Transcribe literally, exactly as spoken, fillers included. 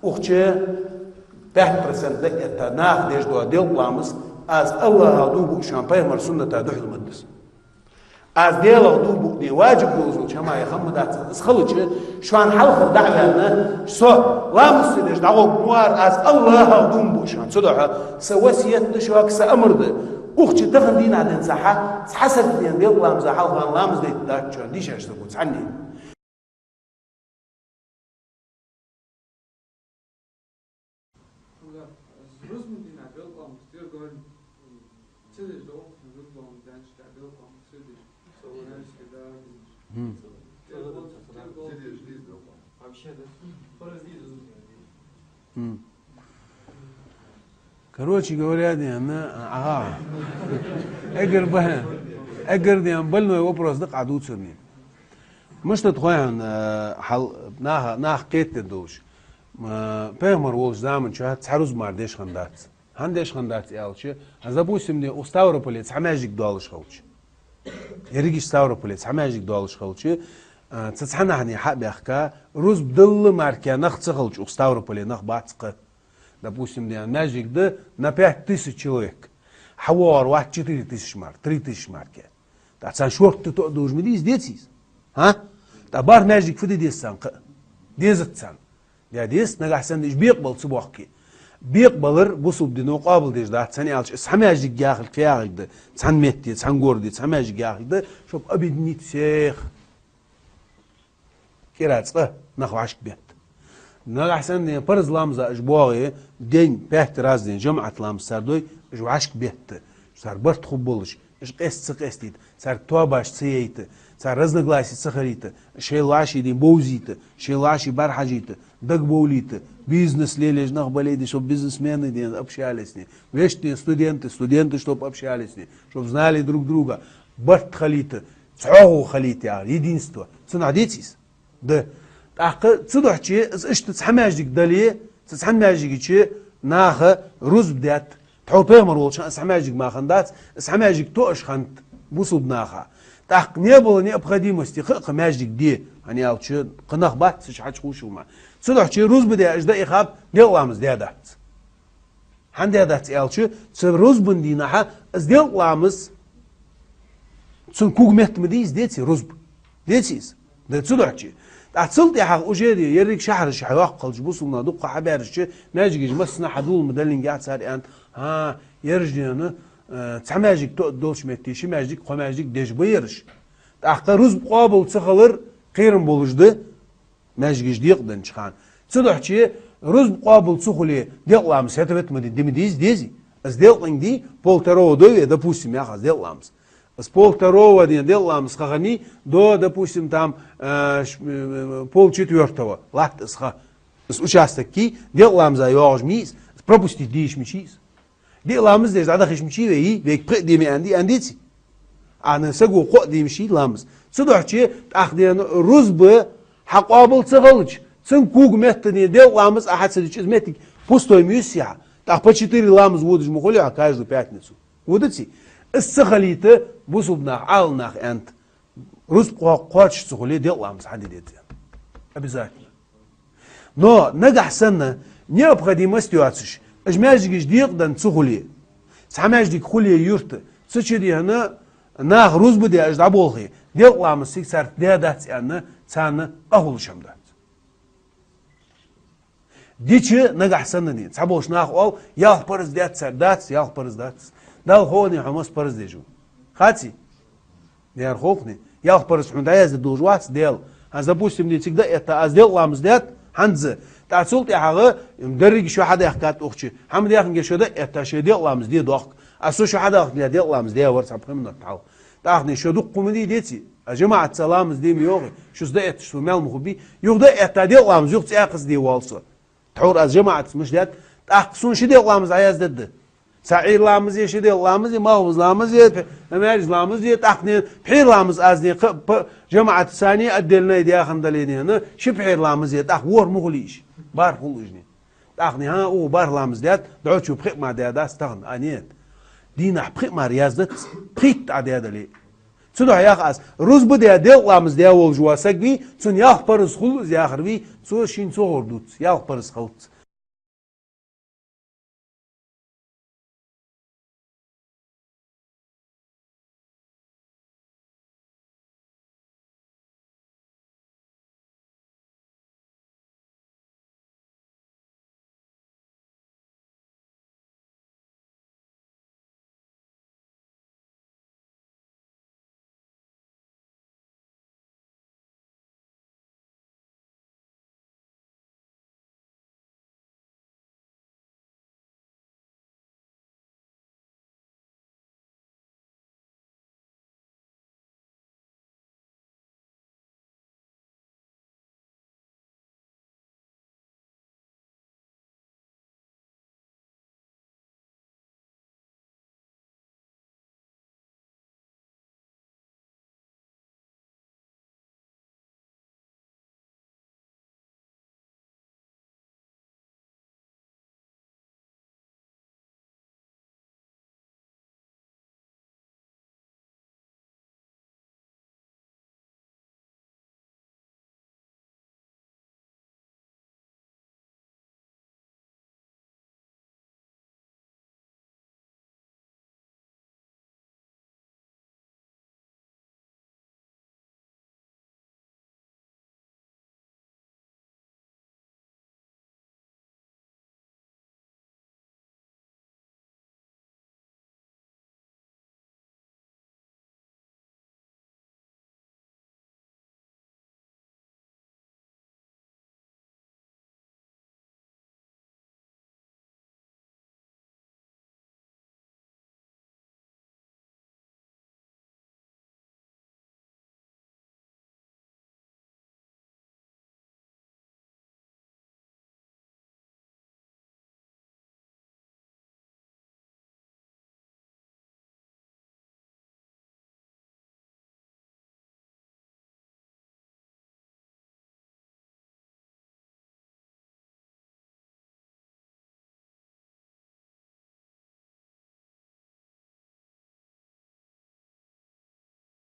Укх чу пять процент дӀаэтта наха деш дола делкъа ламаз, аз Аллахах дув буъ шоана, пайхамара сунната духьал ма деза. Аз Делах дув буъ ден, ваджиб долаш долча хӀамаех хӀама дац. Из хилча, шоана хьалхара дӀа а ваьнна, со ламаз ца деш дӀагӀоргва мо вар, аз Аллахах дув буъ шоана. Цудухьа са васкет да шуга, са амар да. Укх чу тахан дийнахьа денз цхьа, цхьа саг ден делкъа ламаза хьалха ламаз дайта дац шоана, дийшача саго цхьанне. М. Короче говоря, ден, ага. Эггара ба-, эггара, ден, больной вопрос да къа дувцарни. Мишта да хой хьона, э, хьал, наха, наха кхетаде долаш. Э, пайхамар волча заман чу цхьа рузба мара деш хиннадац. ХӀана деш хиннадац аьлча, а, допустим, ден, укх Ставрополе цхьа маьждиг долаш хилча. Еррига Ставрополе цхьа маьждиг долаш хилча, э, цу цхьаннахьа хьа а баьхка, рузба дилла мара кхы нах ца хилча, укх Ставрополе нах бац-кх. Допустим, ден, маьждиг да на пять тысяч человек. ХьавоагӀар вац четыре тысячи мара, три тысячи мара кхы. ТӀаккха царна шортта тоъа долаш ма дий из, деций из? ХӀа? ТӀаккха бархӀ маьждиг фу де деза царна кхы а? Дезац царна. Де деза, нагахьа санна уж бекъабала ца боахке. Бекъабалар бусалба дино къоабалдеш дац, хӀана аьлча из цхьа маьждиг яхилга кхы яхилга да, цхьан метте, цхьан городе цхьа маьждиг яхилга да, чтобы объединить всех. КӀира цкъа нах вӀашка бетта. Нагахьа санна, ден, парз ламаза уж боагӀе, день пять раз, ден, жамаӀат ламаз цар дой, уж вӀашка бетта. Цар барт хургболаш, уж къеста ца къестийта, цар тоабаш ца яйта, цар разногласи ца хилийта, шоайла вӀаший, ден, бовзийта, шоайла вӀаший бӀарахьежийта, дагабовлийта, бизнес лелаеш нах бале, ден, чтобы бизнесмены, ден, общались, ден, вешта, ден, студенты, студенты, чтобы общались, ден, чтобы знали друг друга, барт хилийта, цхьоагӀо хилийта яхар, единство. Цунах деций из? Да. ТӀаккха цудухьа из иштта цхьа маьждиг дале, цу цхьан маьждига чу наха рузба даьд. Тхьовра пайхамар волча хана из цхьа маьждиг мара хиннадац, из цхьа маьждиг тоъаш хиннад бусалба наха. ТӀаккха не было необходимости кхы а кхы маьждиг де, хӀана аьлча кхы нах бац цу чу хьачухувшал мара. Цудухьа рузба даь уж дӀаихаб, делкъа ламаз даь дац. ХӀана даь дац аьлча, цу рузбан дийнахьа из делкъа ламаз, цун куг метта ма дий из, деций, рузба? Деций из? Да, цудухьа. ТӀаккха цул тӀехьагӀа уже, ден, еррига шахьараш хьайоаккхалча, бусалба нах дукха хьабаьржача, маьждигаш массанахьа хьадоладаьннад, динга яц цар аьннад, хӀа, ераш, ден, э, цхьа маьждиг тоъаргдолча метте ши маьждиг, кхо маьждиг деш ба ераш. ТӀаккха рузба къоабал ца хилар кхерам болаш да, маьждигаш декъаденнача хана. Цудухьа рузба къоабал ца хуле, делкъа ламаз хӀета-вета ма дий, де ма дий из, дезий? Из делкъанга дий, полвторого дой вай, допустим, яха аз делкъа ламаз. Из полвторого, ден, делкъа ламаз ха хиннай, до, допустим, там, э, ш-, э, полчетвёртого латт из ха. Из участок кий, делкъа ламаза йоагӀаш ма йий из, пропустить де йиш ма йий из. Диъ ламаз деш дӀадаха йиш ма йий вай, вайга пхиъ де ма аьннадий, аьннадеций? Ана саго кхоъ де йиш йий ламаз. Цудухьа тӀаккха, ден, рузба хьакъоабал ца хилча, цун куг метта, ден, делкъа ламаз Ӏа хьа ца дича, из моттиг пустой ма юссий хьа. ТӀаккха по четыре ламаз водаш ма хулий хьо каждую пятницу. Водаций? Из ца хилийта, бусалба наха, Ӏаламнаха аьннад, рузба кхо-, кхоачаш ца хуле, делкъа ламаз хьаде деза. Обязательно. Но нагахьа санна необходимость йоацаш, уж маьждигаш декъаденна ца хуле, цхьа маьждиг хуле юрта, цу чу, ден, наха рузба даь уж дӀаболхе, делкъа ламаз цига царца даь дац аьнна, царна къахьулаш хӀама дац. Дича нагахьа санна, ден, цхьаболча наха оал, ялх парз даьд цар, дац, ялх парз дац. Далла хов-не хьона масса парз деш ва. Хаций? Яр хов-не. Ялх парз хьона дӀаязде долаш вац Даьла. ХӀанз, допустим, ден, цига дӀаэтта аз делкъа ламаз даьд, хӀанз. ТӀаккха цул тӀехьагӀа деррига шо хьадаьхкад укх чу. ХӀама даьхкинге шо дӀаэтта, шоай делкъа ламаз де доахк. Аз со шо хьадаьхкинге делкъа ламаз даь вар цхьа пхи минот хьалха. ТӀаккха шо дукха ма дий, деций? А жамаӀатца ламаз де ма йоагӀий, шуца дӀаэтташ сона маьл ма хургбий. Юха дӀаэтта делкъа ламаз юха цӀаькхаза де воал со. Тхьовра аз жамаӀатца мишта даьд, тӀаккха сона ши делкъа ламаз Ӏояздергда. Цхьа Ӏуйра ламаз е, ши делкъа ламаз е, малхбуза ламаз е, пхи-, маьркӀажа ламаз е, тӀаккха, ден, пхьера ламаз аз, ден, кхы а п-, жамаӀатаца цхьана отдельно даь хинна дале, ден, ши пхьера ламаз е, тӀаккха ворхӀ ма хулий уж. БархӀ хул уж, ден. ТӀаккха, ден, хӀа, укхо бархӀ ламаз даьд, дӀочо пхиъ мара даь дац тахан, а, нет. Дийнахьа пхиъ мара яздац, пхийтта Ӏа даь дале. Цудухьа яха аз, рузба де, делкъа ламаз де волаш вола саг вий, цунна ялх парз хул из яхар вий, цо шийна ца ховр дувц, ялх парз хилац.